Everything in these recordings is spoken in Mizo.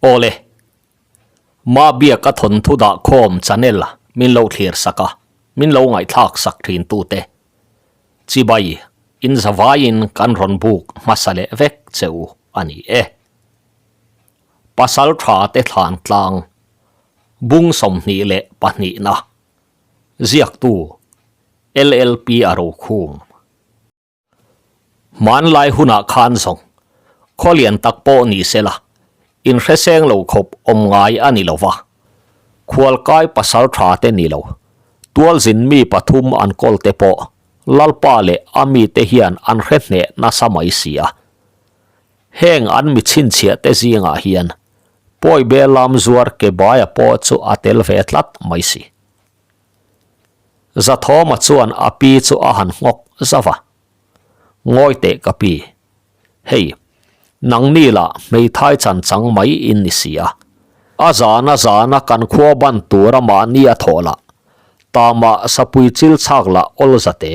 Awle, Mabiaka thawnthu dah khawm channel min lo thlir sak a, min lo ngaihthlak sak thin tute. Chibai, in zavaiin kan rawn buk hmasa leh vek che u a ni e. Pasal tha te thlan tlang, bung 22 na, ziaktu LLP a rokhum. Hmanlai hunah khan zawng khaw lian tak pawh ni se la, inhreseng lo khawp awm ngai a ni lo va. Khualkai pasal tha te ni lo, tualzin mi pathum an kawl te pawh Lalpa leh a mite hian an hre hneh nasa mai si a. Heng an mi chhinchhiah te zingah hian Pawibe lam zuar ke baia pawh chu a tel ve tlat mai si. Zathawma chuan a pi chu a han nghawk zauh a, Ngawi teh ka pi, hei, nangni lah hmeithai chan chang mai in ni si a, a zana zana kan khua ban tura mahni a thawh lah, tamah sapui chil chhak lah awl zate,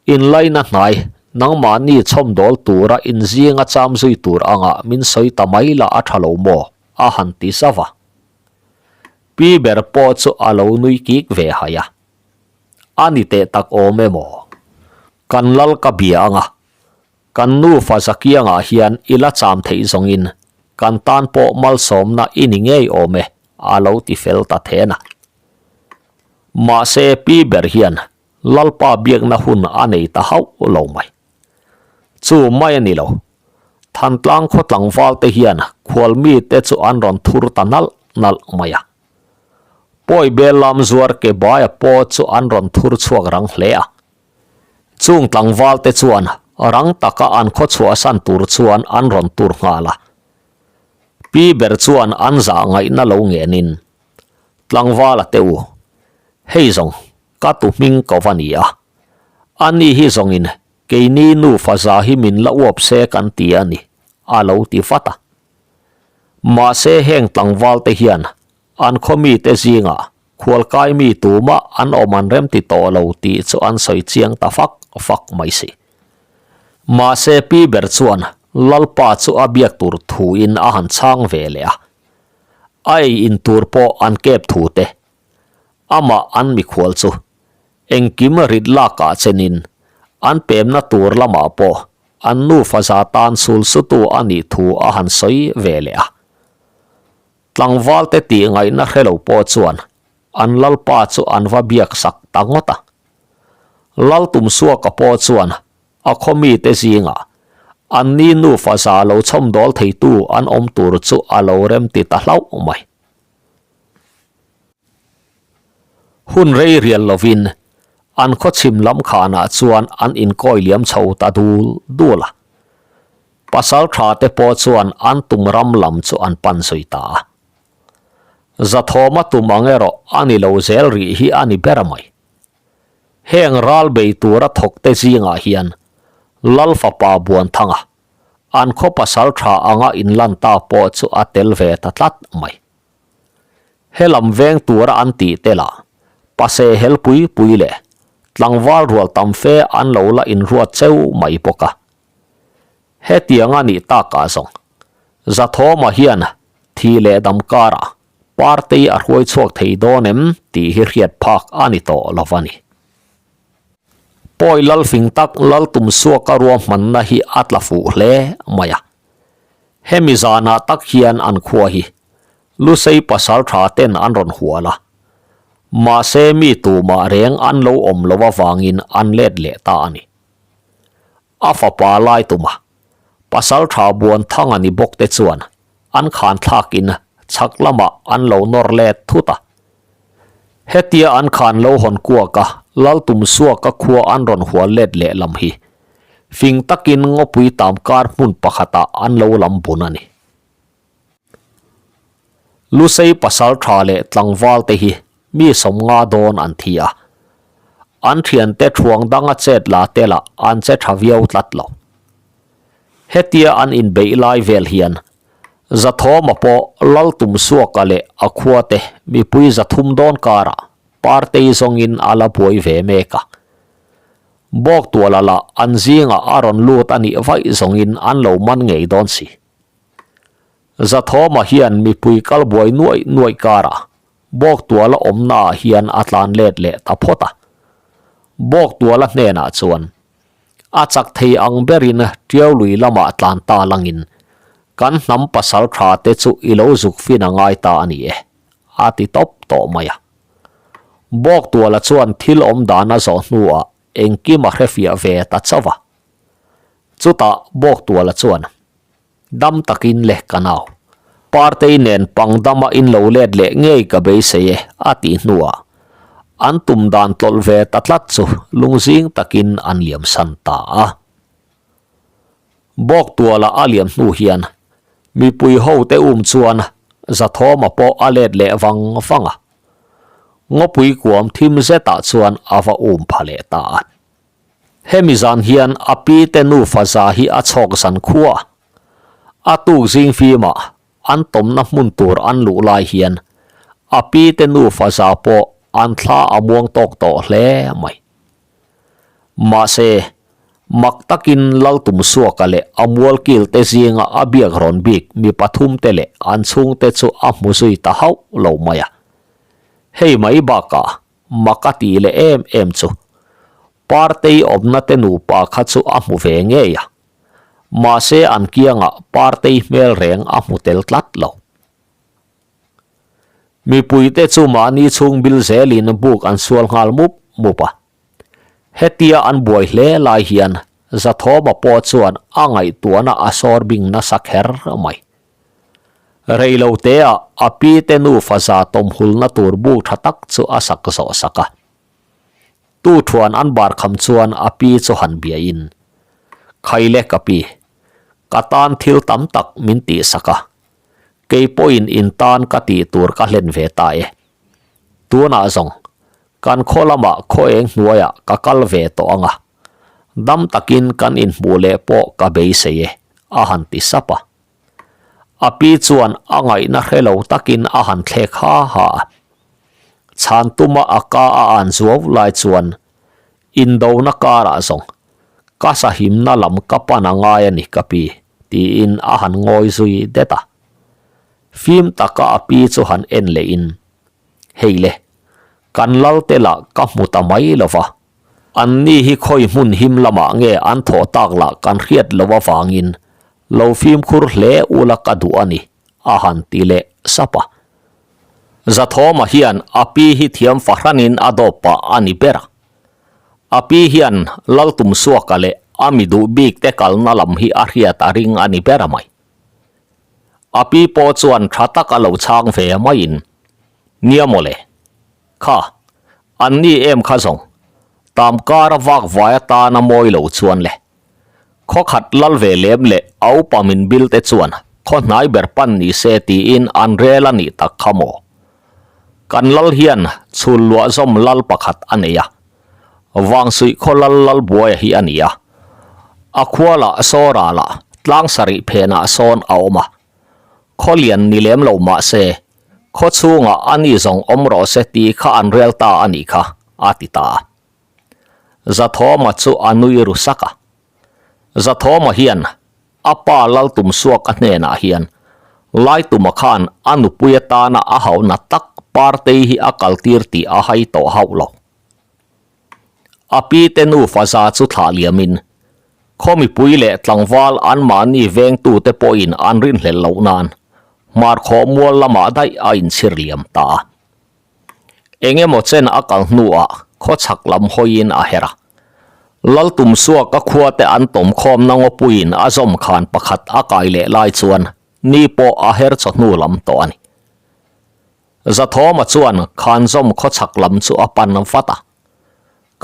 inlaina hnai nangmahni chhawmdawl tura inzinga cham zui tur angah min sawi ta mai lah a tha lo maw? a han ti zauh a. Pi ber pawh chu a lo nui kik ve hai a. A ni teh tak awm em aw? Kan lal ka bia ang a, kan nufa zakiangah hian i la cham theih zawngin kan tan pawh malsawmna i ni ngei awm e, a lo ti fel ta then a. Mahse pi ber hian Lalpa biakna hun a nei ta hauh lo mai. Chu mai a ni lo. Thantlang khaw tlangval te hian khual mite chu an rawn thur ta nalh nalh mai a. Pawi bel lam zuar ke baia pawh chu an rawn thur chhuak rang hle a. Chung tlangval te chuan rang taka an khaw chhuahsan tur chuan an rawn tur nghal a. Pi ber chuan an zah ngaihna lo ngenin, Tlangvala te u, hei zawng ka tu hming ko va ni a. Ani hi zawngin Keini nufa za hi min la uap se kan ti a ni, a lo ti vat a. Mahse heng tlangval te hian an khaw mite zingah khualkai mi tumah an awm an rem ti tawh lo tih chu an sawi chiang ta fak fak mai si. Mahse pi ber chuan Lalpa chu a biak tur thuin a han chhang ve leh a. A ei in tur pawh an kep thu te, amah an mikhual chu Engkim rit lakah chenin an pemna tur lamah pawh an nufa za tan sul sutu a nih thu a han sawi ve leh a. Tlangvalte tih ngaihna hre lo pawh chuan an lalpa chu an va biak sak ta ngawt a. Laltumsuaka pawh chuan a khaw mite zingah anni nufa za lo chhawmdawl theitu an awm tur chu a lo remti ta hlauh mai. Hun rei rial lovin an khawchhim lam khanah chuan an inkawi liam chho ta dul dul a. Pasal tha te pawh chuan an tum ram lam chu an pan zui ta a. Zathawma tum ang erawh a ni lo zel rih hi a ni ber mai. Heng ral bei tura thawk te zingah hian Lal fapa Buanthanga, an khaw pasal tha anga inlan ta pawh chu a tel ve ta tlat mai. Helam veng tura an tih te lah pase hel pui pui leh tlangval rual tam fe an lo la inruat cheu mai bawk a. Hetiang a nih takah zawng Zathawma hian thi leh dam karah party a hruai chhuak thei dawn em tih hi hriat phak a ni tawh lo a ni. Pawi lalfing tak Laltumsuaka ruahmanna hi a tla fuh hle mai a. Hemi zanah tak hian an khua hi Lusei pasal tha ten an rawn hual a. Mahse mi tumah reng an lo awm lo avangin an let leh ta a ni. A fapa lai tuma pasal tha buan thang a ni bawk te chuan an khan thlakin chhak lamah an lo nawr let thut a. Hetia an khan lo hawn kuak a Laltumsuaka khua an rawn hual let leh lam hi fing takin ngawpui tam kar hmun pakhatah an lo lam bun a ni. Lusei pasal tha leh tlangval te hi mi 50 dawn an thi a. An thiante thuang danga chet la te lah an che tha viau tlat lo. Hetia an inbeih lai vel hian Zathawma pawh Laltumsuaka leh a khua te mipui 300 dawn karah partei zawngin a la buai ve mek a. Bawktuala lah an zingah a rawn lut a nih vaih zawngin an lo man ngei dawn si. Zathawma hian mipui kal buai nuaih nuaih karah Bawktuala awmnaah hian a tlan let leh ta phawt a. Bawktuala hnenah chuan a chak thei ang berin Tiau lui lamah tlan ta langin kan hnam pasal tha te chu i lo zuk fin a ngai ta a ni e, a ti tawp tawh mai a. Bawktuala chuan thil awm dan a zawh hnuah engkim a hrefiah ve ta chauh a. Chutah Bawktuala chuan. Dam takin le ka nau. Partei nen pangdama in lo let leh ngei ka beisei e a tih hnuah an tum dan tlawlh ve ta tlat chu lungzing takin an liam san ta a. Bawktuala a liam hnu hian mipui ho te um chuan Zathawma pawh a let leh vang vang a. Ngawpui kuam thim zetah chuan a va um pha leh ta a. Hemi zan hian a pi te nufa za hi a chhawk zan khua. A tuk zing fimah an tawmna hmun tur an luh lai hian a pi te nufa za pawh an thla a muang tawk tawh hle mai. Mahse, mak takin Laltumsuaka leh a mualkil te zinga a biak rawn bik mi pathum te leh an chhungte chu a hmu zui ta hauh lo mai a. Hei mai bakah Mak a tih leh em em chu Partei awmna te nupa kha chu a hmu ve ngei a, mahse an kiangah Partei hmel reng a hmu tel tlat lo. Mipuite chu mahni chhung bil zelin buk an sual nghal mup mup a. Hetia an buai hle lai hian Zathawma pawh chuan a ngaihtuahna a sawr bing nasa kher mai. Reiloteah a pi te nufa za tawmhulna tur buk tha tak chu a sak zawh sak a. Tu thuan an bar kham chuan a pi chu han biain, Khaile ka pi, ka tan thil tam tak min tihsak a, kei pawhin in tan ka tih tur ka hlen ve ta e. Tunah zawng, kan khaw lamah khaw eng hnuaiah ka kal ve tawh ang a, dam takin kan inhmuh leh pawh ka beisei e, a han ti sap a. A pi chuan a ngaihna hre lo takin a han thlek ha ha a. Chhan tuma a ka a an zuau lai chuan indona karah zawng ka sahimna lam ka pan a ngai a ni ka pi tiin a han ngawi zui det a. Fim taka a pi chu han en lehin hei le kan lalte lah ka hmu ta mai lo va. Anni hi khawi hmun him lamah nge an thawh tak lah kan hriat lo avangin Lo fimkhur hle ula ka duh a ni, a han ti leh sap a. Zathawma hian a pi hi thiam fahranin a dawp pah a ni ber a. A pi hian Laltumsuaka leh a mi duh bik te kalna lam hi a hriat a ring a ni ber a mai. A pi pawh chuan tha tak a lo chhang ve maiin, Nia mawle, kha, an ni em kha zawng, tam kar a vak vai atana mawi lo chuan le. Khaw khat lal ve lem leh a upa min bil te chuan khaw hnai ber pan ni se tiin an rel a nih tak kha maw? Kan lal hian chhul luah zawm lal pakhat a nei a, Vangsuih khaw lal lal buaia hi a ni a. A khua lah Sawra lah tlang sarih phenah sawn a awm a. Khaw lian ni lem lo mah se, khaw chhungah a ni zawng awm rawh se tih kha an rel ta a nih kha, a ti ta a. Zathawma chu a nui ru sak a. Zathawma hian a pa Laltumsuaka hnenah hian Laituma khan a nupui atana a hauhna tak Partei hi a kaltir tih a hai tawh hauh lo. A pi te nufa za chu thlah liamin khaw mipui leh tlangval anmahni vengtute pawhin an rinhlelh loh nan Hmarkhawh mual lamah daih a inchhir liam ta a. Eng emaw chen a kal hnuah khawchhak lam hawiin a her a. Laltumsuaka khuate an tawmkhawmna ngawpuiin a zawm khan pakhat a kai leh lai chuan ni pawh a her chawhnu lam tawh a ni. Zathawma chuan khan zawm khawchhak lam chu a pan vat a.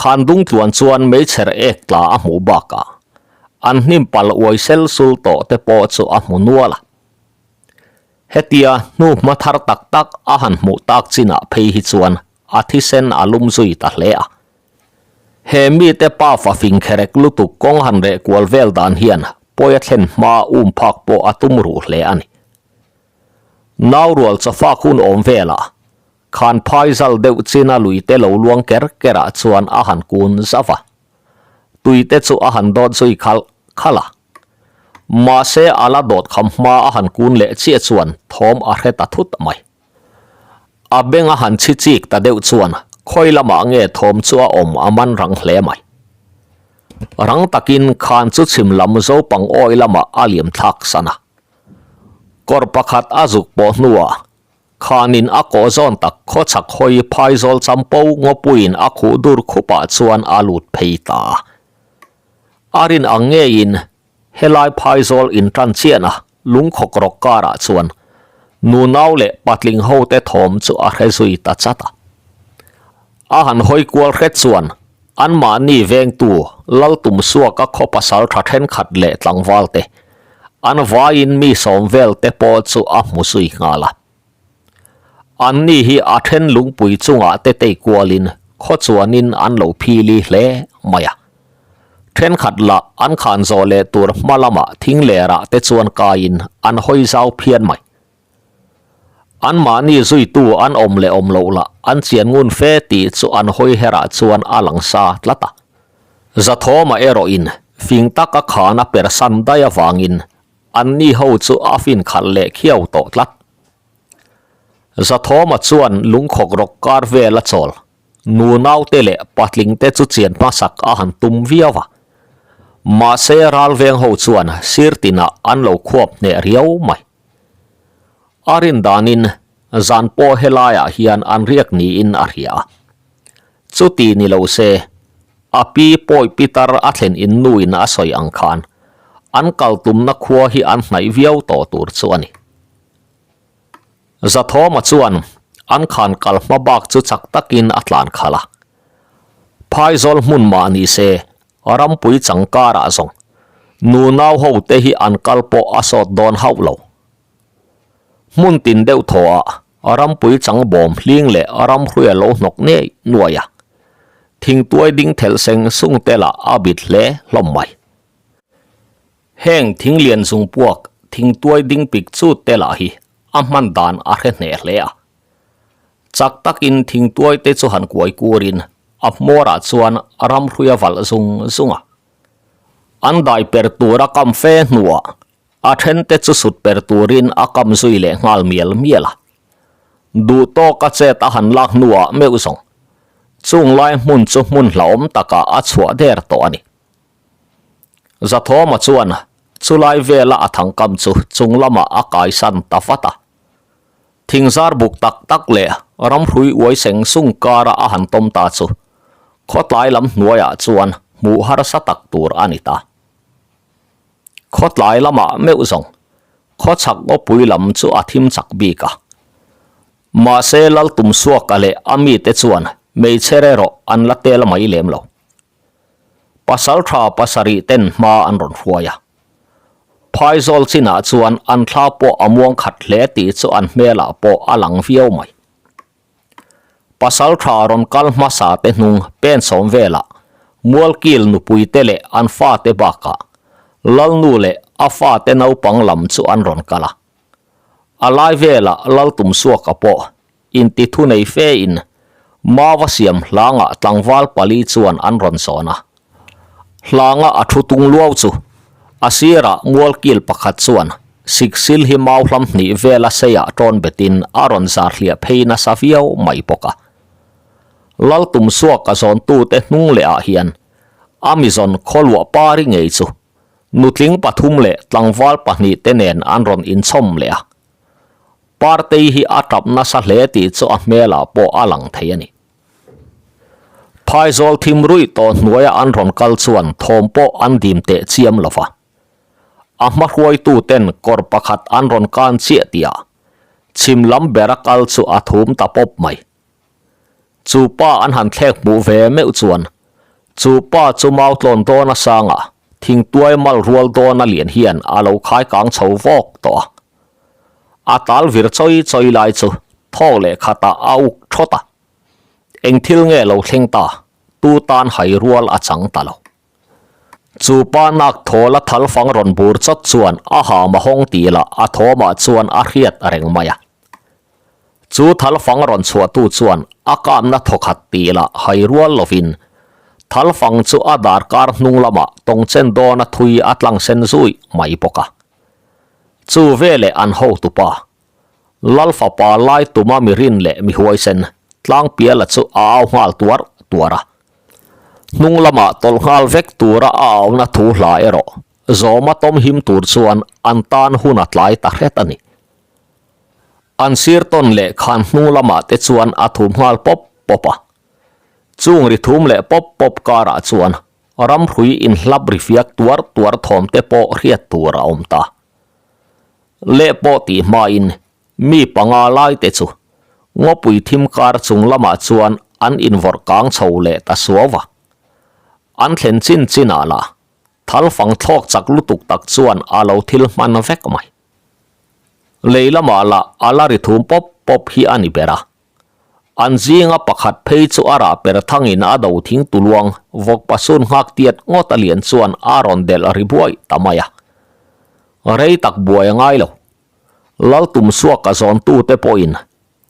Khan dungtluan chuan meichher ek tla a hmuh bakah an hnim pal uai sel sul tawh te pawh chu a hmu nual a. Hetia hnu hma thar tak tak a han hmuh tak chinah phei hi chuan a thisen a lum zui ta hle a. He mite pa fa fing kherek lutuk kawng han reh kual vel dan hian pawi a thlen hma um phak pawh a tum ruh hle a ni. Nau rual chawfak hun awm velah khan phai zal deuh china luite lo luang ker kerah chuan a han kun zauh a. Tuite chu a han dawt zui khalh khalh a. Mahse a la dawt kham hma a han kun leh chiah chuan thawm a hre ta thut mai. A beng a han chhi chik ta deuh chuan khawi lamah nge thawm chu a awm a man rang hle mai. Rang takin khan chu chhim lam zopang awi lamah a liam thlak san a. Kawr pakhat a zuk pawh hnuah Khanin a kawh zawn tak khawchhak hawi phaizawl champo ngawpuiin a khuh dur khupah chuan a lut phei ta a. A rin ang ngeiin helai phaizawl intan chiahna lungkhawk rawk karah chuan nunau leh patling hote thawm chu a hre zui ta chat a. A han hawi kual hret chuan anmahni vengtu Laltumsuaka khaw pasal tha thenkhat leh tlangvalte An vaiin mi sawm vel te pawh chu a hmu zui nghal a. Anni hi a then lungpui chungah te tei kualin khaw chuanin an lo phili hle mai a. Thenkhat lah an khan zawh leh tur hma lamah thing lerah te chuan kaiin an hawi zau phian mai. Anmahni zuitu an awm leh awm loh lah an chian ngun fe tih chu an hawi herah chuan a lang sa tlat a. Zathawma erawhin fing taka khan a persan daih avangin anni ho chu a fin khalh leh khiau tawh tlat. Zathawma chuan lungkhawk rawk kar vel a chawl, nunaute leh patlingte chu chian hmasak a han tum viau a. Mahse ralveng ho chuan sir tinah an lo khuap hneh riau mai. A rin danin zan pawh helaiah hian an riak niin a hria a. Chuti ni lo se, a pi pawi pitar a thlen in nuin a sawi ang khan an kal tumna khua hi an hnaih viau tawh tur chu a ni. Zathawma chuan an khan kal hma bak chu chak takin a tlan khalh a. Phaizawl hmun mah ni se, rampui changkarah zawng nunau ho te hi an kal pawh a sawt dawn hauh lo. Hmun tin deuh thaw ah rampui chang bawm hling leh ramhruia lo hnawk ngei nuai a, thingtuai ding thelh seng sung te lah a bit hle hlawm mai. Heng thing lian zung puak thingtuai ding pik chut te lah hi a hman dan a hre hneh hle a. Chak takin thingtuai te chu han kuai kurin a hmawrah chuan ramhruia valh zung zung a. An dai per tura kam fe hnuah A thente chu sut per turin a kam zui leh nghal mial mial a. Duh tawk a chet a han lak hnuah meuh zawng. Chung lai hmun chu hmun hlauhawm takah a chhuah der tawh a ni. Zathawma chuan chulai vela a thangkam chu chung lamah a kaisan ta vat a. Thingzar buk tak tak leh ramhrui uai seng sung kara a han tawm ta chu khawtlai lam hnuaiah chuan hmuh harsa tak tur a ni ta. Khawtlai lamah meuh zawng khawchhak ngawpui lam chu a thim chak bik a. Mahse Laltumsuaka leh a mite chuan hmeichhe erawh an la tel mai lem lo. Pasaltha pasarih ten hma an rawn hruai a. Phaizawl chinah chuan an thla pawh a muang khat hle tih chu an hmelah pawh a lang viau mai. Pasaltha rawn kal hmasa te hnung pen sawm velah Mualkil nupui te leh an fate bakah Lalnu leh a fate naupang lam chu an rawn kal a. A lai velah Laltumsuaka pawh inti thu nei fe in Mava siam hlangah tlangval pali chuan an rawn zawn a. Hlanga a thu tung luau chu a sirah Mualkil pakhat chuan Siksil hi mau hlam hnih vela seiah tawn betin a rawn zar hliah phei nasa viau mai bawk a. Laltumsuaka zawntute hnung lehah hian a mizawn khawluah pari ngei chu nutling pathum leh tlangval pahnihte nen an rawn inchhawm leh a. Partei hi a tap nasa hle tih chu a hmelah pawh a lang thei a ni. Phaizawl thim ruih tawh hnuaia an rawn kal chuan thawm pawh an dim teh chiam lo va. A hma hruaitu ten kawr pakhat an rawn kan chiah tih ah chhim lam bera kal chu a thum ta pawp mai. Chu pa an han thlek hmuh ve meuh chuan chu pa chu mau tlawn dawn a sang a, thingtuai mal rual dawn a lian hian a lo khai kang chho vawk tawh a. A tal vir chawi chawi lai chu thawk leh khatah a uk thawt a. Eng thil nge lo thleng ta, tu tan hai rual a chang ta lo. Chu pa nak thawl a thal fang rawn bur chawt chuan a ham a hawng tih lah a thawmah chuan a hriat reng mai a. Chu thal fang rawn chhuahtu chuan a kapna thawkhat tih lah hai rual lovin. Thalfang chu a darkar hnung lamah tawngchen dawna thui a tlang sen zui mai bawk a. Chu veleh an hotupa, Lal fapa lai tuma mi rin leh mi huaisen Tlangpiala chu a au nghal tuar tuar a. Hnung lamah tawlh nghal vek tura a auna thu hla erawh zawma tawm him tur chuan an tan hun a tlai ta hret a ni. An sir tawn leh khan hnung lamah te chuan a thum nghal pawp pawp a. Chung ri thum leh pawp pawp karah chuan ramhrui inhlap ri fiak tuar tuar thawm te pawh hriat tur a awm ta. Leh pawh tih hmain mi panga lai te chu ngawpui thim kar chung lamah chuan an invawrh kang chho leh ta suau va. An thlen chin chinah lah thalfang thlawk chak lutuk tak chuan a lo thil hman vek mai. Lei lamah lah a la ri thum pawp pawp hi a ni ber a. An zinga pakhat phei chu a rah per thangin a do thing tuluang vawk pasun nghak tiat ngawt a lian chuan a rawn delh ri buai ta mai a. Rei tak buai a ngai lo. Lal tum suak a zawntute pawhin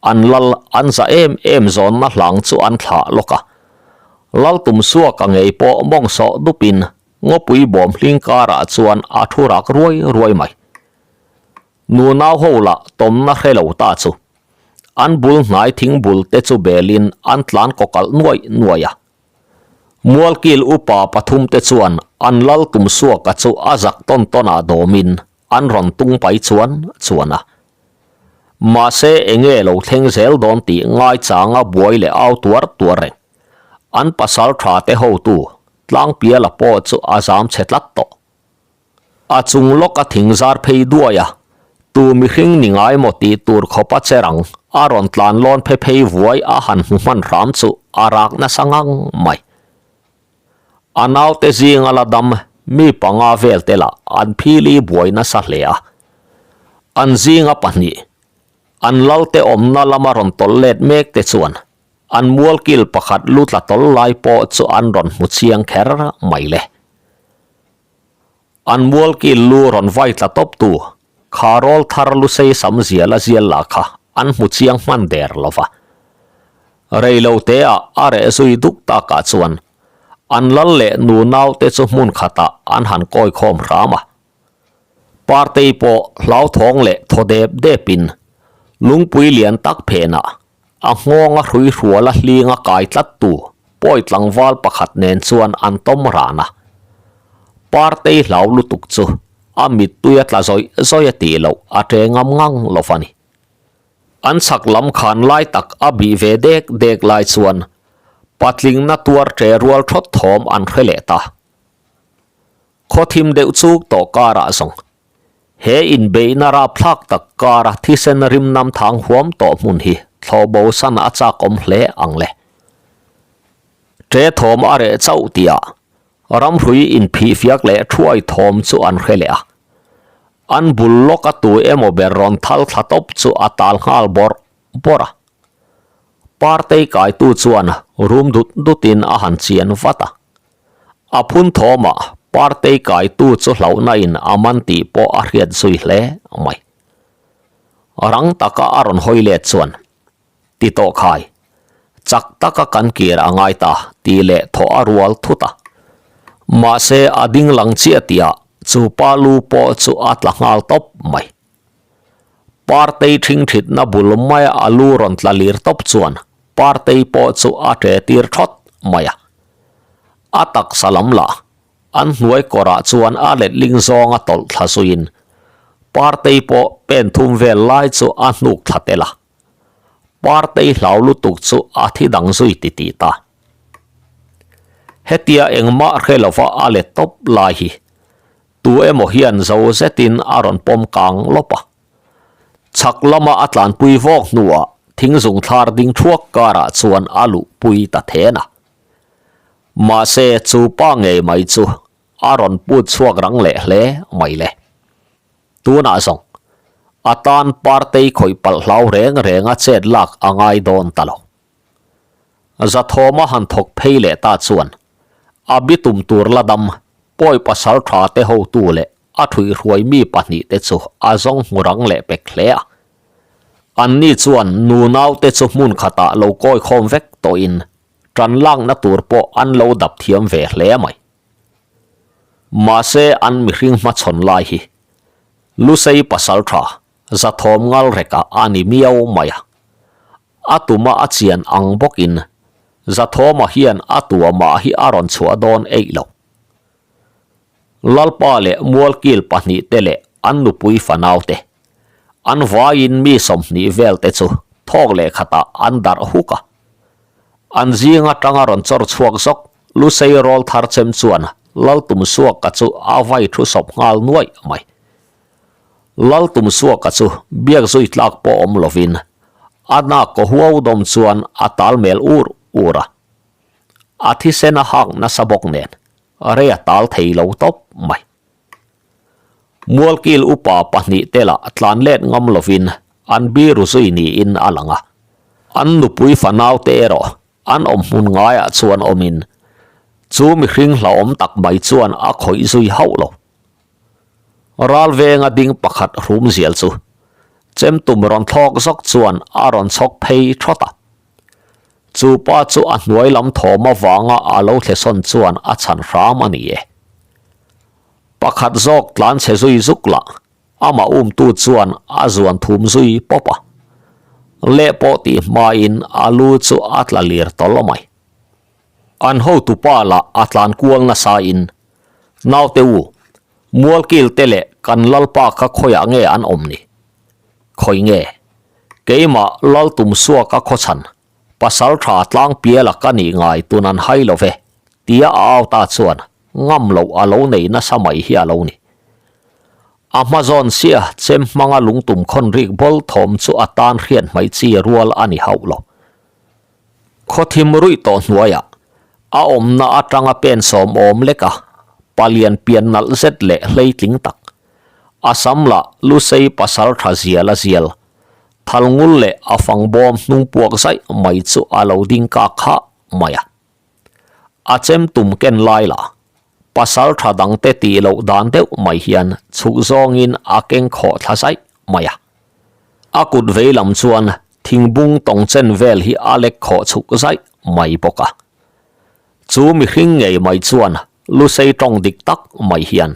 an lal an za em em zawnna hlang chu an thlah lawk a. Lal tum suak a ngei pawh mawng sawh dupin ngawpui bawm hling karah chuan a thu rak ruai ruai mai. Nunau ho lah tawmna hre lo ta chu. An bul hnai thing bul te chu belin an tlan kaw kalh nuai nuai a. Mualkil upa pathum te chuan an lal tum suaka chu a zak tawn tawn ah dawmin an rawn tung pai chuan chuan a. Mahse enge lo thleng zel dawn tih ngaichanga buai leh au tuar tuar reng. An pasal tha te hotu Tlangpiala pawh chu a zam chhe tlat tawh. A chung lawk a thing zar phei duai a, tu mihring ni ngai maw tih tur khawp a che rang, a rawn tlan lawn phe phei vuai a han hmu hman hram chu a rak nasa ngang mai. A naute zinga la dam mi panga vel te lah an phili buai nasa hle a. An zinga pahnih, an lalte awmna lama rawn tawlh let mek te chuan an mualkil pakhat lu tla tawlh lai pawh chu an rawn hmu chiang kher mai le. An mualkil lu rawn vai tla tawp tu, kha rawl thar lusei sam zial a zial lah kha an hmu chiang hman der lo va. Rei lo te ah a reh zui duk tak ah chuan an lal leh nu nau te chu hmun khat ah an han kawi khawm hram a. Partei pawh hlauthawng leh thaw dep dep in lungpui lian tak phen ah A nghawng a hrui hrual a hling a kai tlat tu pawi tlangval pakhat nen chuan an tawm ran a. Partei hlau lutuk chu a mittui a tla zawih zawih a tih loh a ṭe ngam ngang lo va ni. An chhak lam khan lai tak a bih ve dek dek lai chuan patlingna tuar ṭe rual ṭhawt thawm an hre leh ta. Khaw thim deuh chuk tawh karah zawng He inbeihna rapthlak tak kara thisen rim nam thang huam tawh hmun hi thlawh bo san a chak awm hle ang le. Ṭe thawm a reh chauh tihah ramhrui inphih fiak leh thuai thawm chu an hre leh a. An bul lawk a tu emaw ber rawn thal thla tawp chu a tal nghal bawrh bawrh a. Partei kaitu chuan rum dut dutin a han chian vat a. A phun thawmah Partei kaitu chu hlauhna in a man tih pawh a hriat zui hle mai. Rang taka a rawn hawi let chuan, Ti tawh khai, chak taka kan kir a ngai ta tih leh thawh a rual thut a. Mahse a ding lang chiah tihah chu pa lu pawh chu a tla nghal tawp mai. Partei ṭhingṭhitna bul maia a lu rawn tla lir tawp chuan Partei pawh chu a ṭe tir ṭhawt mai a. A taksa lam lah an hnuai kawrah chuan a letling zawnga tawlh thla zuiin Partei pawh pen thum vel lai chu a hnuk thla tel a. Partei hlau lutuk chu a thi dang zui ti tih ta. Hetia engmah hre lova a let tawp lai hi Tu emaw hian zo zetin a rawn pawm kang lawp a. Chhak lama a tlanpui vawk hnuah thingzung thlar ding thuak karah chuan a luhpui ta then a. Mahse chu pa ngei mai chu a rawn put chhuak rang leh hle mai le. Tunah zawng a tan Partei khawih palh hlau reng renga chet lak a ngai dawn ta lo. Zathawma han thawk phei leh ta chuan a bitum tur la dam pawi pasal tha te hotu leh a thuihhruai mi pahnihte chu a zawng hmu rang leh pek hle a. Anni chuan nunau te chu hmun khatah lo kawi khawm vek tawhin Ṭan lakna tur pawh an lo dap thiam ve hle mai. Mahse an mihring hmachhawn lai hi Lusei pasalṭha Zathawm Ngalreka a ni miau mai a. A tuma a chian ang bawkin Zathawma hian a tuamah hi a rawn chhuah dawn eih lo. Lalpa leh Mualkil pahnihte leh an nupui fanaute, an vaiin mi 20 velte chu thawk leh khatah an darh huk a. An zing atanga rawn chawr chhuak zawk Lusei rawl thar chem chuan Laltumsuaka chu a vai thu sawp nghal nuaih mai. Laltumsuaka chu biak zui tlak pawh awm lovin a nak kaw huau dawm chuan a tal mel ur ur a. A thisen a hak nasa bawk nen rei a tal thei lo tawp mai. Mualkil upa pahnihte lah tlan let ngam lovin an biru zui niin a lang a. An nupui fanaute erawh an awm hmun ngaiah chuan awmin chu mihring hlauhawm tak mai chuan a khawih zui hauh lo. Ral venga ding pakhat hrum zial chu chemtum rawn thlawk zawk chuan a rawn chhawk phei thawt a. Chu pa chu a hnuai lam thawm avanga a lo thlesawn chuan a chhan hram a ni e. Pakhat zawk tlan chhe zui zuk lah, amah umtu chuan a zuan thum zui pawp a. Leh pawh tih hmain a lu chu a tla lir tawlh mai. An hotupa lah a tlan kual nasa in, Naute u, Mualkil te leh kan Lalpa kha khawiah nge an awm ni? Khawi nge? Keimah Laltumsuaka khawchhan, pasal tha tlang piala ka nih ngai tun an hai lo ve, tia a au ta chuan ngam loh a lo nei nasa mai hi a lo ni. A hma zawn sia chem hmanga lungtum khawn rik bawl thawm chu a tan hriat hmaih chi rual a ni hauh lo. Khawthim ruih tawh hnuaiah a awmna atanga pen sawm awm lek a, palian pian nalh zet leh hleitling tak. A sam lah Lusei pasal tha zial a zial, thal ngul leh a fang bawm hnung puak zaih mai chu a lo ding kak khah mai a. A chem tum ken lai lah pasal tha dangte tih loh dan deuh mai hian chhuk zawngin a keng khawh thla zaih mai a. A kut vei lam chuan thingbung tawng chen vel hi a lek khawh chhuk zaih mai bawk a. Chu mihring ngei mai chuan Lusei tawng dik tak mai hian,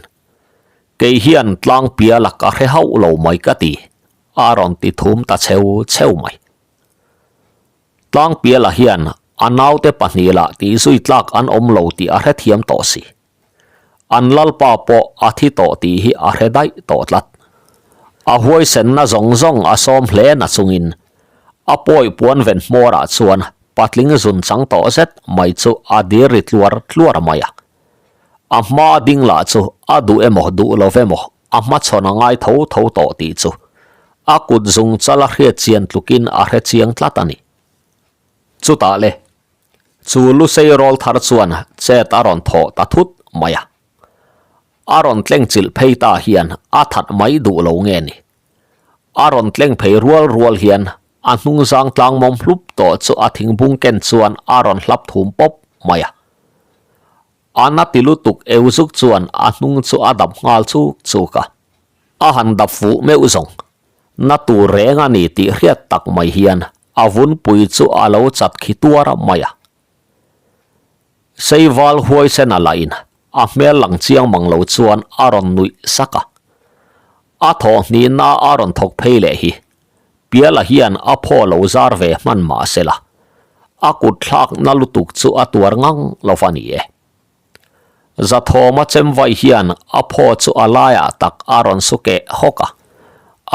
Kei hian tlang piala ka hre hauh lo mai ka ti, a rawn ti thum ta cheu cheu mai. Tlang piala hian a naute pahnih lah tih zui tlak an awm lo tih a hrethiam tawh si. An lalpa pawh a thi tawh tih hi a hre daih tawh tlat. A huaisenna zawng zawng a sawm hle na chungin a pawi puan ven hmawrah chuan patling zun chang tawh zet mai chu a dir ri tluar tluar mai a. A hma ding lah chu a duh emaw duh lo emaw a hmachhawn a ngai tho tho tawh tih chu a kut zung chal a hriat chian tlukin a hre chiang tlat a ni. Chutah le, chu Lusei rawl thar chuan chet a rawn thawh ta thut mai a. A rawn tleng chilh phei ta hian a that mai duh lo nge ni? A rawn tleng phei rual rual hian a hnung zang tlang mawm hlup tawh chu a thingbung ken chuan a rawn hlap thum pawp mai a. A na ti lutuk eu zuk chuan a hnung chu a dap nghal chuk chuk a. A han dap fuh meuh zawng. Na tur reng a ni tih hriat tak mai hian a vunpui chu a lo chat khi tuar mai a. Seival huaisen a la in a hmel lang chiang mang lo chuan a rawn nuih sak a. A thawh hnihna a rawn thawk phei leh hi Piala hian a phaw lo zar ve hman mah sela, a kut thlak na lutuk chu a tuar ngang lo va ni e. Zathawma chemvai hian a phaw chu a laiah tak a rawn su keh hawk a,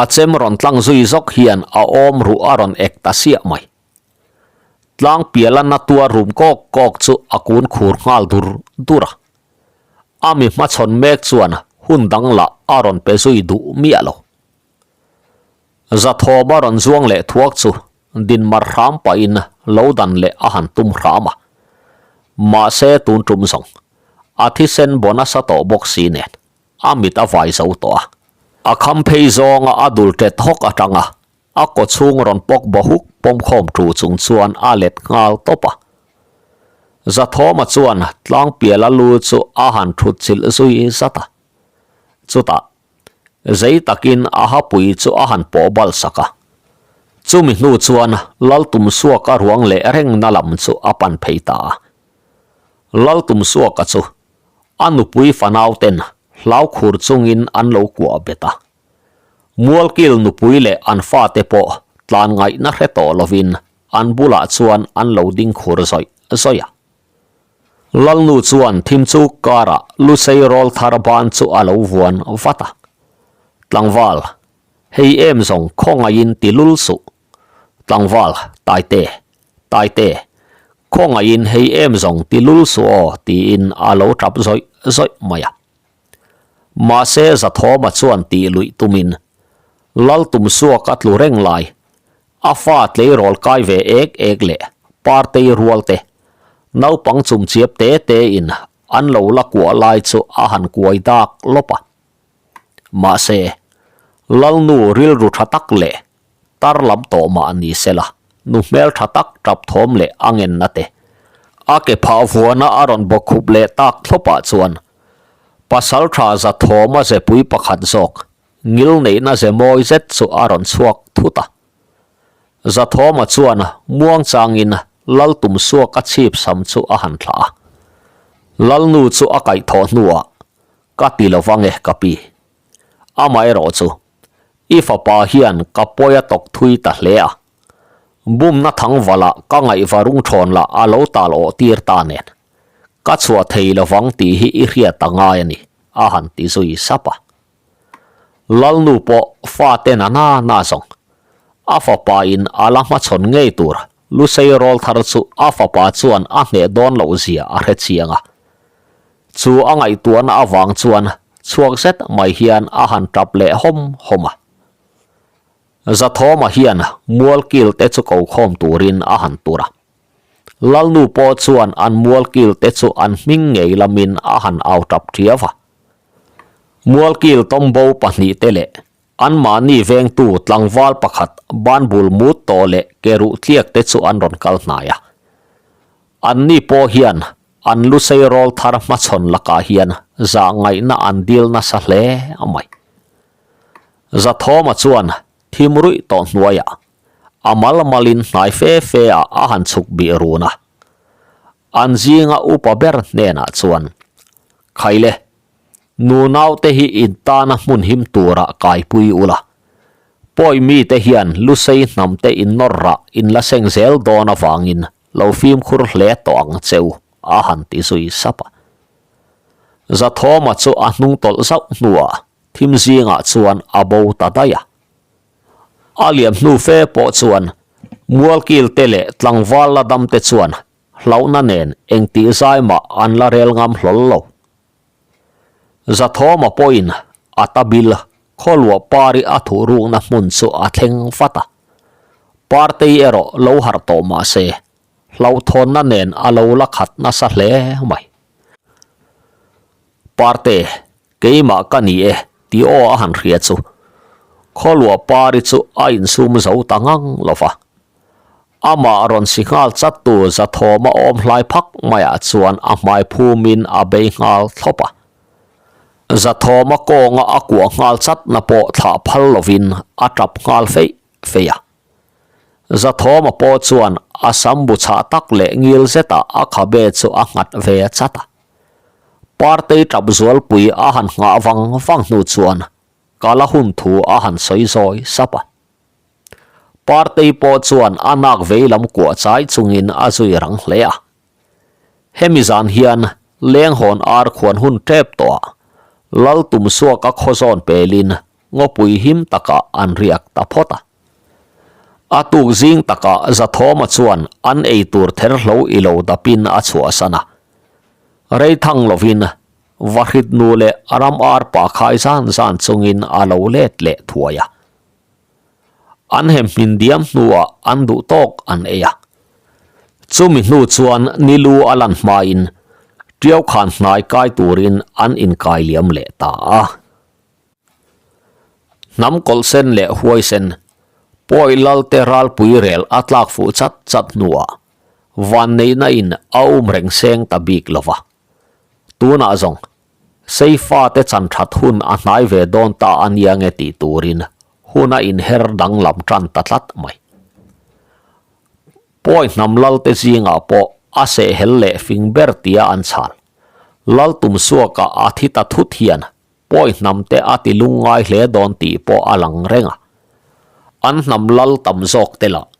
a chem rawn tlang zui zawk hian a awm ruh a rawn ek ta siah mai. Tlang Piala na tuar rum kawk kawk chu a kun khur nghal dur dur a. A mi hmachhawn mek chuan hun dang lah a rawn pe zui duh miah lo. Zathawm a rawn zuang leh thuak chu dinmar hram pahin lo dan leh a han tum hram a. Mahse tun tum zawng a thisen baw nasa tawh bawk si nen a mit a vai zo tawh a. A kham phei zawnga a dul tet hawk atanga a kaw chhung rawn pawk baw huk pawm khawm tu chung chuan a let nghal tawp a. Zathawma chuan tlangpiala lu chu a han thut chilh zui zat a. Chutah Zei takin a hapui chu a han pawh bal sak a. Chumi hnu chuan Laltumsuaka ruang leh rengna lam chu a pan phei ta a. Laltumsuaka chu a nupui fanauten hlau khur chungin an lo kuah bet a. Mualkil nupui leh an fate pawh tlan ngaihna hre tawh lovin an bulah chuan an lo ding khur zawih zawih a. Lalnu chuan thim chu karah Lusei rawl thar ban chu a lo vuan vat a. Tlangval, hei em zawng khawngaihin ti lul suh. Tlangval, Taite, Taite, khawngaihin hei em zawng ti lul suh aw tiin a lo tap zawih zawih mai a. Mahse Zathawma chuan tih luih tumin Laltumsuaka tlu reng lai A fa tleirawl kai ve ek ek leh partei rual te, naupang chumchiap te te in an lo la kuah lai chu a han kuai dak lawp a. Mahse, Lalnu rilru tha tak leh tar lam tawh mah ni sela, nu hmel tha tak tap thawm leh a ngenna te, a ke phah vuana a rawn bawkkhup leh tak thlawpah chuan Pasaltha Zathawma zepui pakhat zawk Ngil neihna ze mawi zet chu a rawn chhuak thut a. Zathawma chuan muang changin Laltumsuaka chhip sam chu a han thlah a. Lalnu chu a kaihthawh hnuah, Ka ti lo vang e ka pi. Amaherawh chu, i fapa hian ka pawi a tawk thui ta hle a. Bumna thangvalah ka ngaihva rungthawn lah a lo tal awh tir ta nen. Ka chhuah thei lo vang tih hi i hriat a ngai a ni, a han ti zui sap a. Lalnu pawh fate na na na zawng. A fapa in a la hmachhawn ngei tur Lusei rawl thar chu a fapa chuan a hneh dawn loh zia a hre chiang a. Chu a ngaihtuahna avang chuan chhuak zet mai hian a han tap leh hawm hawm a. Zathawma hian mualkil te chu ko khawm turin a han tur a. Lalnu pawh chuan an mualkil te chu an hming ngei lamin a han au tap thiau a. Mualkil tawmbo pahnihte leh anmahni vengtu tlangval pakhat banbul mut tawh leh ke ruh tliak te chu an rawn kal hnai a. Anni pawh hian an lusei rawl thar hmachhawn lakah hian zah ngaihna an dil nasa hle a mai. Zathawma chuan thim ruih tawh hnuaiah a mal malin hnai fe fe ah a han chhuk bih run a. An zinga upa ber hnenah chuan, Khaile, nunaute hi in tana hmun him turah kaipui ula. Pawi mite hian Lusei hnamte in nawr rah in la seng zel dawn avangin lo fimkhur hle tawh ang che u, a han ti zui sap a. Zathawma chu a hnung tawlh zauh hnuah thim zingah chuan a bo ta daih a. A liam hnu fe pawh chuan Mualkil te leh tlangval la dam te chuan hlauhna nen engtih zai mah an la rel ngam hlawl lo. Zathawma pawhin a ta bil khawluah pari a thuh rukna hmun chu a thleng vat a. Partei erawh lo harh tawh mah se hlauhthawnna nen a lo la khat nasa hle mai. Parte, keimah ka ni e tih aw a han hria chu Khawluah Pari chu a insum zo ta ngang lo va. Amah rawn si nghal chat tu Zathawma awm hlai phak maiah chuan a hmai phumin a bei nghal thlawp a. Zathawma kawnga a kuah nghal chatna pawh thlah phal lovin a tap nghal feih feih a. Zathawma pawh chuan a sam bu chhah tak leh ngil zetah a khabe chu a nghat ve chat a. Partei tap zualpui a han nghah vang vang hnu chuan kala hun thu a han sawi zawi sap a. Partei pawh chuan a nak vei lam kuah chai chungin a zui rang hle a. Hemi zan hian lenghawn ar khuan hun tep tawh ah Lal Tumsuaka khawzawn pelin ngawpui him takah an riak ta phawt a. A tuk zing takah Zathawma chuan an ei tur therhlo i lo dapin a chhuahsan a. Rei thang lovin Vahrit nu leh a ram ar pa khai zan zan chungin a lo let leh thuai a. An hem hmin diam hnuah an duh tawk an ei a. Chumi hnu chuan ni lu a lan hmain Tiau khan hnai kai turin an inkai liam leh ta a. Hnam kawlh sen leh huai sen, pawi lal te ralpui rel a tlak fuh chat chat hnuah vanneihna in a um reng seng ta bik lo va. Tunah zawng, Seifa te chan that hun a hnai ve dawn ta a nia nge tih turin hun a inher danglam tan ta tlat mai. Pawi hnam lalte zingah pawh a sehhel leh fing ber tia an chhal. Lal tumsuaka a thi ta thut hian pawi hnamte a ti lungngai hle dawn tih pawh a lang reng a. An hnam lal tam zawk te lah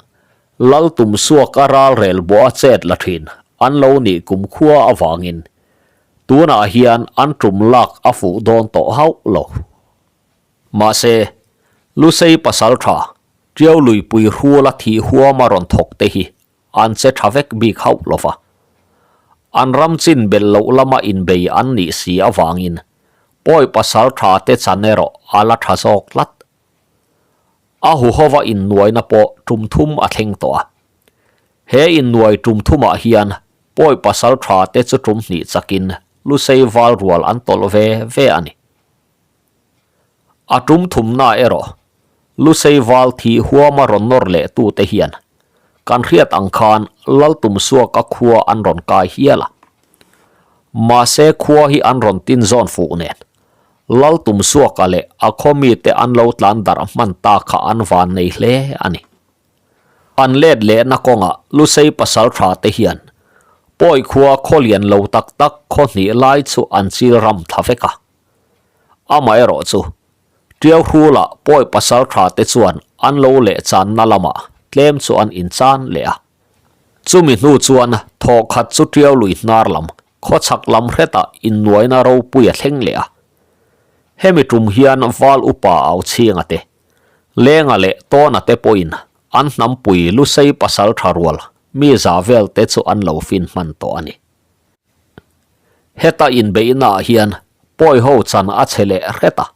Lal tumsuaka ralrel bawh a chet la thin an lo nih kumkhua avangin tunah hian an tum lak a fuh dawn tawh hauh lo. Mahse, Lusei pasal tha, Tiau luipui hrula thih huama rawn thawk te hi an che tha vek bik hauh lo va. An ram chin belh loh lama inbei an nih si avangin pawi pasal tha te chan erawh a la tha zawk tlat. A huhova innuaina pawh tum thum a thleng tawh a. He innuai tum thumah hian pawi pasal tha te chu tum hnih chakin Lusei val rual an tawlh ve ve a ni. A tum thumna erawh Lusei val thih huama rawn nawr leh tute hian kan hriat ang khan Laltumsuaka khua an rawn kai hial a. Mahse khua hi an rawn tin zawn fuh nen Laltumsuaka leh a khaw mite an lo tlan darh hman ta kha an van nei hle a ni. An let lehna kawngah Lusei pasal tha te hian Pawi khua khaw lian lo tak tak khaw hnih lai chu an chil ram thla vek a. Amaherawhchu, Tiau Hrula pawi pasal tha te chuan an lo leh channa lamah tlem chu an inchan leh a. Chumi hnu chuan thawhkhat chu Tiau lui hnar lam, khawchhak lam hretah innuaina ropui a thleng leh a. Hemi tum hian Val Upa Au Chhinga te, Lenga leh Tawna te pawhin an hnampui Lusei pasal tha rual mi za vel te chu an lo fin hman tawh a ni. Heta inbeihnaah hian pawi ho chan a che leh hret a.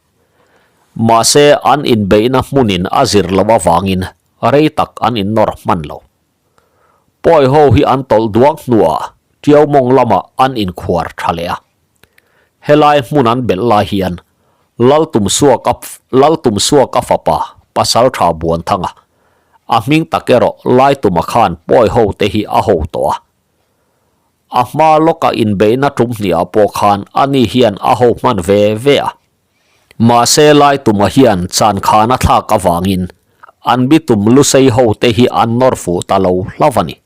Mahse an inbeihna hmunin a zir loh avangin rei tak an innawr hman lo. Pawi ho hi an tawlh duak hnuah Tiau mawng lamah an inkhuar tha leh a. Helai hmun an belh lai hian Laltumsuaka Laltumsuaka fapa Pasaltha Buanthanga a hming tak erawh Laituma khan pawi ho te hi a ho tawh a. A hma lawka inbeihna tum hniah pawh khan ani hian a ho hman ve ve a. Mahse Laituma hian chan khan a thlak avangin an bitum Lusei hote hi an nawr fuh ta lo hlauh a ni.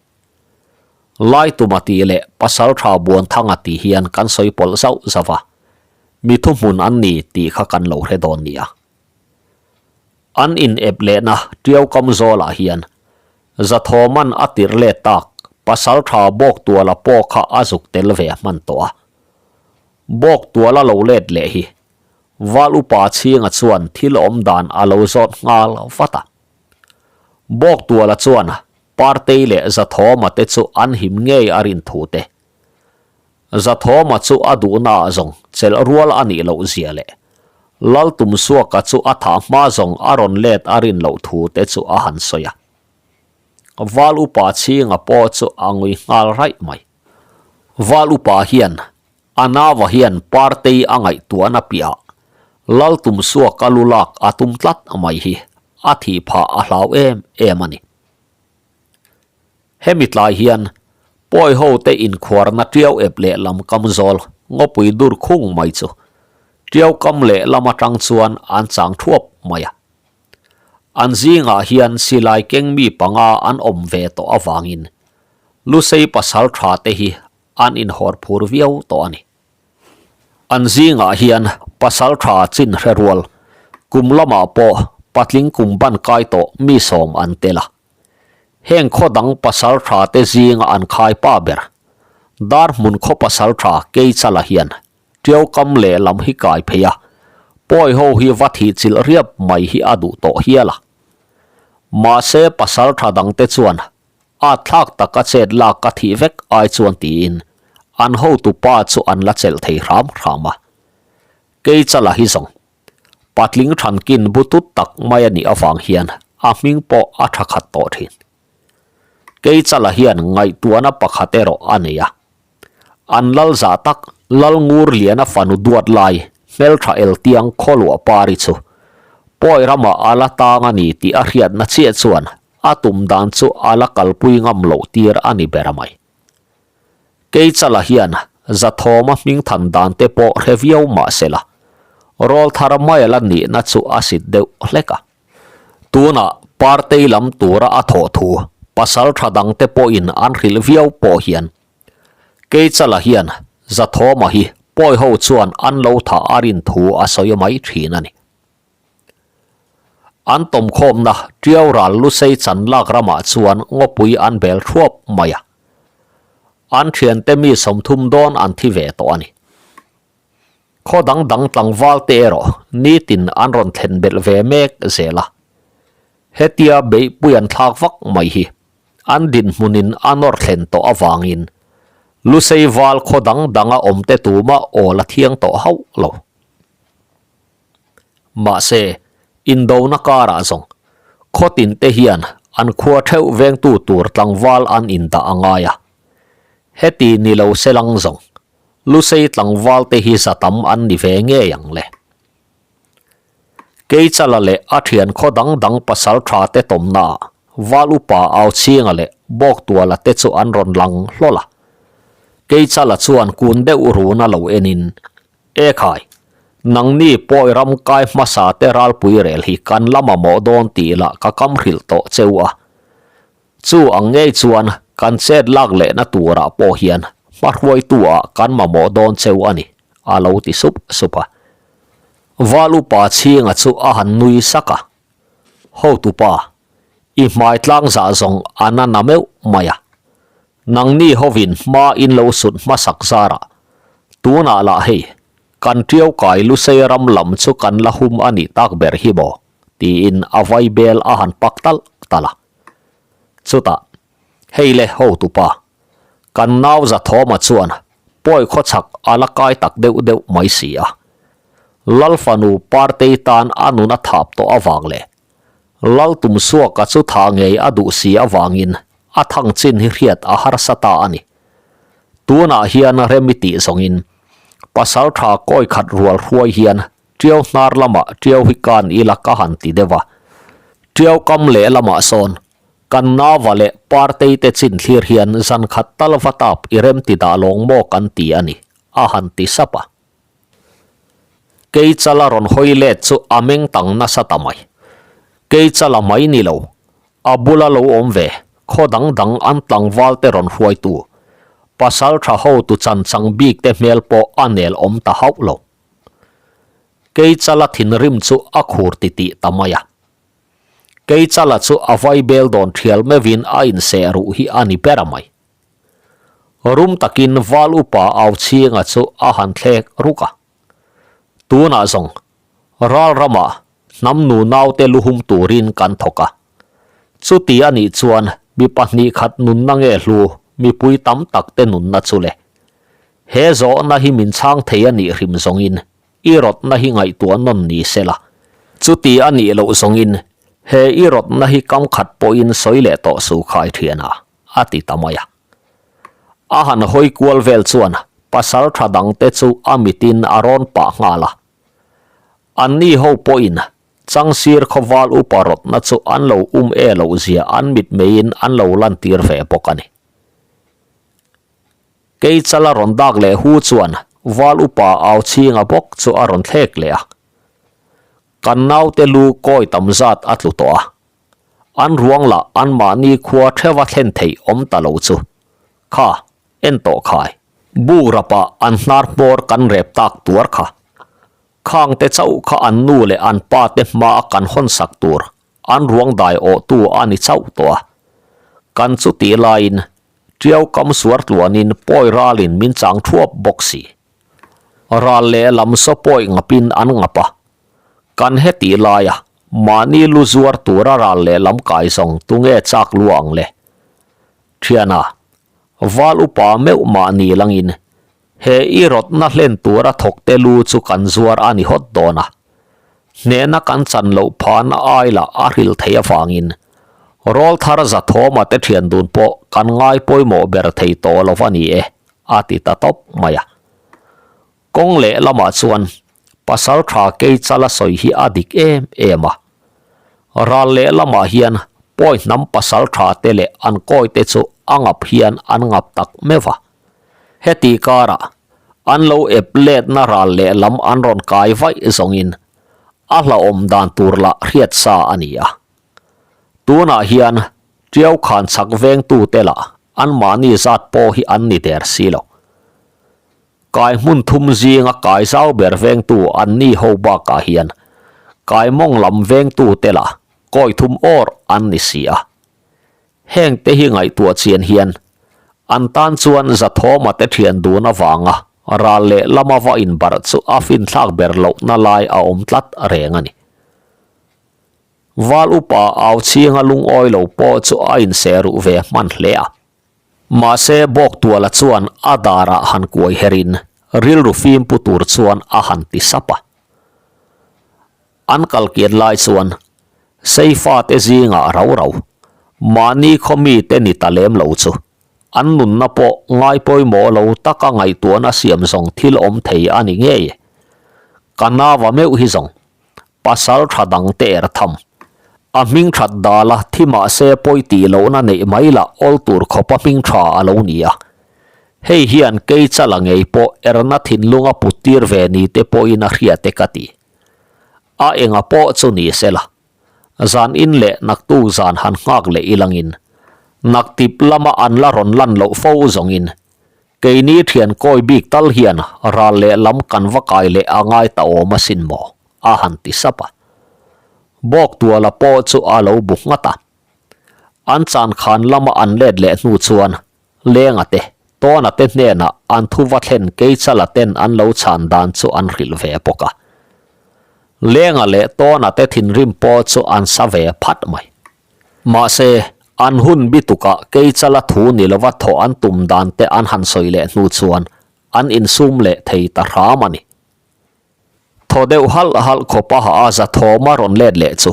Laituma tih leh Pasaltha Buanthanga tih hian kan sawi pawlh zauh zauh a, mi thuhmun an ni tih kha kan lo hre dawn nia. An in ep lehna Tiau kam zawlah hian Zathawman a tirh let tak Pasaltha Bawktuala pawh kha a zuk tel ve hman tawh a. Bawktuala lo let leh hi Val Upa Chhinga chuan thil awm dan a lo zawt nghal vat a. Bawktuala chuan Partei leh Zathawma te chu an him ngei a rin thu te. Zathawma chu a duhnaah zawng chelh rual a nih loh zia leh Laltumsuaka chu a thah hma zawng a rawn let a rin loh thu te chu a han sawi a. Val upa chhinga pawh chu a ngui nghal raih mai. Val upa hian a nava hian Partei a ngaihtuahna piahah Laltumsuaka lu lak a tum tlat mai hi a thih phah a hlau em em a ni. Hemi tlai hian pawi ho te inkhuarna tiau ep leh lam kam zawl ngawpui dur khung mai chu tiau kam leh lam atang chuan an chang thuap mai a. An zingah hian silai keng mi panga an awm ve tawh avangin Lusei pasal tha te hi an inhawr phur viau tawh a ni. An zingah hian pasal tha chin hre rual kum lamah pawh patling kum ban kai tawh mi sawm an tel a. Heng khaw dang pasal tha te zinga an khai pa ber, dar hmun khaw pasal tha Keichala hian Tiau kam lehlam hi kai phei a, pawi ho hi va thih chilh riap mai hi a duh tawh hial a. Mahse pasal tha dang te chuan at thlak taka chet lak ka thih vek ai chuan tiin an hotu pa chu an la chelh thei hram hram a. Keichala hi zawng Patling thankin butut tak mai a nih avang hian a hming pawh a tha khat tawh thin. Keichala hian ngaihtuahna pakhat erawh a nei a. An lal zah tak Lal Ngur Liana fanu duat lai hmeltha eltiang khawluah pari chu pawi ramah a la tang a ni tih a hriatna chiah chuan a tum dan chu a la kalpui ngam loh tir a ni ber mai. Keichala hian Zathawma hmingthan dan te pawh hre viau mah se la, rawlthar Mayala nihna chu a sit deuh hlek a. Tunah Partei lam tura a thawh thu Pasal tha dangte pawhin an hrilh viau pawh hian Keichala hian Zathawma hi pawi ho chuan an lo thah a rin thu a sawi mai thin a ni. An tawmkhawmna Tiau ral Lusei chan lak ramah chuan ngawpui an bel thuap mai a. An thiante mi 30 dawn an thi ve tawh a ni. Khaw dang dang tlangval te erawh nitin an rawn thlen belh ve mek zel a. Hetia beihpui an thlak vak mai hi an dinhmunin a nawr thlen tawh avangin Lusei val khaw dang danga awmte tumah awl a thiang tawh hauh lo. Mahse, indona karah zawng khaw tinte hian an khua theuh vengtu tur tlangval an indah a ngai a. Heti ni lo se lang zawng Lusei tlangval te hi za tam an ni ve ngei ang le. Keichala leh a thian khaw dang dang pasal tha te tawmnaah Val upa Auchhinga leh Bawktuala te chu an rawn lang hlawl a. Keichala chuan kun deuh runa lo enin, E khai, nangni pawi ram kai hmasa te ralpui rel hi kan la mamawh dawn tih lah ka kam hrilh tawh cheu a. Chu ang ngei chuan kan chet lak lehna turah pawh hian hmahruaitu ah kan mamawh dawn cheu a ni, a lo ti sup sup a. Val upa chhinga chu a han nui sak a, Hotupa, i hmai tlang zah zawng a na na meuh mai a. Nangni hovin hma in lo sut hmasak zarah tunah lah hei kan tiau kai Lusei ram lam chu kan la hum a nih tak ber hi maw? tiin a vai bel a han pak talh talh a. Chutah, Hei le hotupa, kan nau Zathawma chuan pawi khawchhak a la kai tak deuh deuh mai si a. Lal fanu Partei tan a nun a thap tawh avang leh Lal Tumsuaka chu tha ngei a duh si avangin a thang chin hi hriat a harsa ta a ni. Tunah hian rem i tih zawngin pasal tha kawi khat rual hruai hian Tiau hnar lamah Tiau hi kan ila ka han ti deuh a. Tiau kam leh lamah sawn kan Nava leh Partei te chin thlir hian zan khat tal va tap i rem ti dah lawng maw kan ti a ni, a han ti sap a. Keichala rawn hawi let chu a meng tang nasa ta mai. Keichala mai ni lo, a bula lo awm ve, khaw dang dang an tlangval te rawn hruaitu, pasal tha hotu chan chang bik te hmel pawh a nel awm ta hauh lo. Keichala thinrim chu a khur titih ta mai a. Keichala chu a vai bel dawn thial meuhin a inseh ruh hi a ni ber a mai. Rum takin Val upa Au Chhinga chu a han thlek ruk a. Tunah zawng, ral ramah hnam nu naute luhum turin kan thawk a. Chuti a nih chuan mi pahnih khat nunna nge hlu mipui tam tak te nunna chu le. He zawhna hi min chhang thei a nih hrim zawngin i rawtna hi ngaihtuah nawn ni se la. Chuti a nih loh zawngin he i rawtna hi kam khat pawhin sawi leh tawh su khai thian a. a ti ta mai a. A han hawi kual vel chuan pasal tha dangte chu a mitin a rawn pah nghal a. Anni ho pawhin Changsir khawval upa rawtna chu an lo um e loh zia an mitmeiin an lo lantir ve bawk a ni. Keichala rawn dak leh hu chuan val upa au chhinga bawk chu a rawn thlek leh a. Kan naute lu kawi tam zat a tlu tawh a. An ruang lah anmahni khua theuha thlen theih awm ta lo chu. Kha, en tawh khai. Buk rapah an hnar hmawr kan rep tak tuar kha. Khang te chauh kha an nu leh an pa te hmaa kan hawn sak tur an ruang dai awhtu a ni chauh tawh a. Kan chu tih laiin Tiau kam suar tluanin pawi ralin min chang thuap bawk si. Ral leh lam saw pawi ngapin an ngap a. Kan hetih laia mahni lu zuar tura ral leh lam kai zawng tunge chak lu ang le? Thiana, Val upa meuh mahni langin he i rawtna hlen tura thawkte lu chu kan zuar a ni hawt dawn a. Hnehna kan chan loh phahna ai lah a hril thei avangin rawlthar Zathawma te thian dun pawh kan ngai pawimawh ber thei tawh lo va ni e, a ti ta tawp mai a. Kawng leh lamah chuan pasal tha Keichala sawi hi a dik em em a. Ral leh lamah hian pawi hnam pasal tha te leh an kawi te chu a ngap hian an ngap tak meuh a. Heti karah an lo ep letna ral leh lam an rawn kai vaih zawngin a hlauhawm dan tur lah hriat sa a ni a. Tunah hian. Tiau khan chak vengtute lah anmahni zat pawh hi an ni der si lo. Kai hmun thum zinga kai zau ber vengtu anni ho bakah hian kai mawng lam vengtute lah kawi thum awr an ni si a. Hengte hi ngaihtuah chian hian an tan chuan Zathawma te thian dun avanga ral leh lama va inbarh chu a finthlak ber lohna lai a awm tlat reng a ni. Val upa au chhinga lungawi lo pawh chu a inseh ruh ve hman hle a. Mahse Bawktuala chuan a darah han kuai herin rilru fim pu tur chuan a han ti sap a. An kal kian lai chuan Seifa te zingah rau rau, mahni khaw mite ni ta lem lo chu an nunna pawh ngai pawimawh lo taka ngaihtuahna siam zawng thil awm thei a ni ngei. Ka nava meuh hi zawng Pasal tha dang te er tham. A hming that dal a, thi mahse pawi tih lohna neih mai lah awl tur khawpa hming tha a lo ni a. Hei hian kei chala ngei pawh erna thinlung a put tir ve ni te pawhin a hriat e ka ti. A enga pawh chu ni sela. Zan in leh naktuk zan han nghak leh ilangin naktip lama an la rawn lan loh fo zawngin Keini thian kawi bik tal hian ral leh lam kan va kai leh a ngai ta awm asin maw? a han ti sap a. Bawktuala pawh chu a lo bu nghat a. An chan khan lama an let leh hnu chuan Lenga te, Tawna te hnenah an thu va thlen Keichala ten an lo chhan dan chu an hrilh ve bawk a. Lenga leh Tawna te thinrim pawh chu an sa ve phat mai. Mahse, an hun bitukah Keichala thu ni lova thawh an tum dan te an han sawi leh hnu chuan an insum leh thei ta hram a ni. Thaw deuh halh halh khawp a hah a Zathawma rawn let leh chu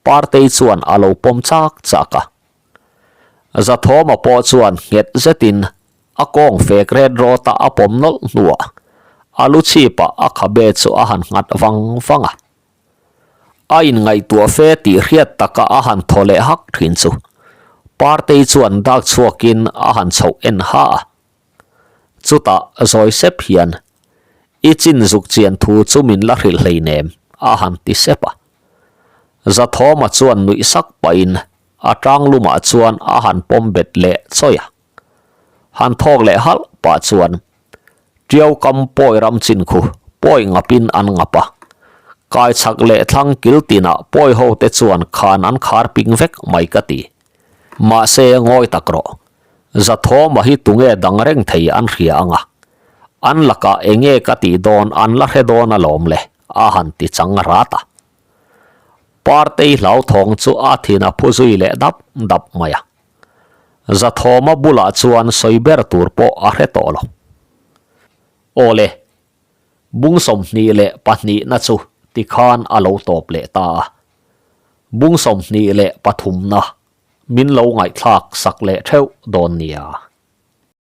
Partei chuan a lo pawm chak chak a. Zathawma pawh chuan nghet zetin a kawng fek ret rawta a pawm nawlh hnuah a lu chhipah a khabe chu a han nghat vang vang a. A inngaihtuah fe tih hriat taka a han thaw leh hak thin chu Partei chuan dak chhuakin a han chhoh en ha a. Chutah zawi sep hian, I chin zuk chian thu chu min la hrilh hleinem, a han ti sep a. Zathawma chuan nuih sak pahin a tang lumah chuan a han pawm bet leh chawi a. Han thawk leh halh pah chuan Tiau kam pawi ram chin khu pawi ngapin an ngap a, kai chhak leh thlang kil tinah pawi ho te chuan khan an khar ping vek mai ka ti. Mahse ngawi tak rawh, Zathawma hi tunge dang reng thei an hria ang a, an lakah enge ka tih dawn an la hre dawn alawm le, a han ti chang rat a. Partei hlauthawng chu a thin a phu zui leh dap dap mai a. Zathawma bulah chuan sawi ber tur pawh a hre tawh lo. Aw le, bung 22na chu tikhan a lo tawp leh ta a. Bung 23na min lo ngaihthlak sak leh theuh dawn nia.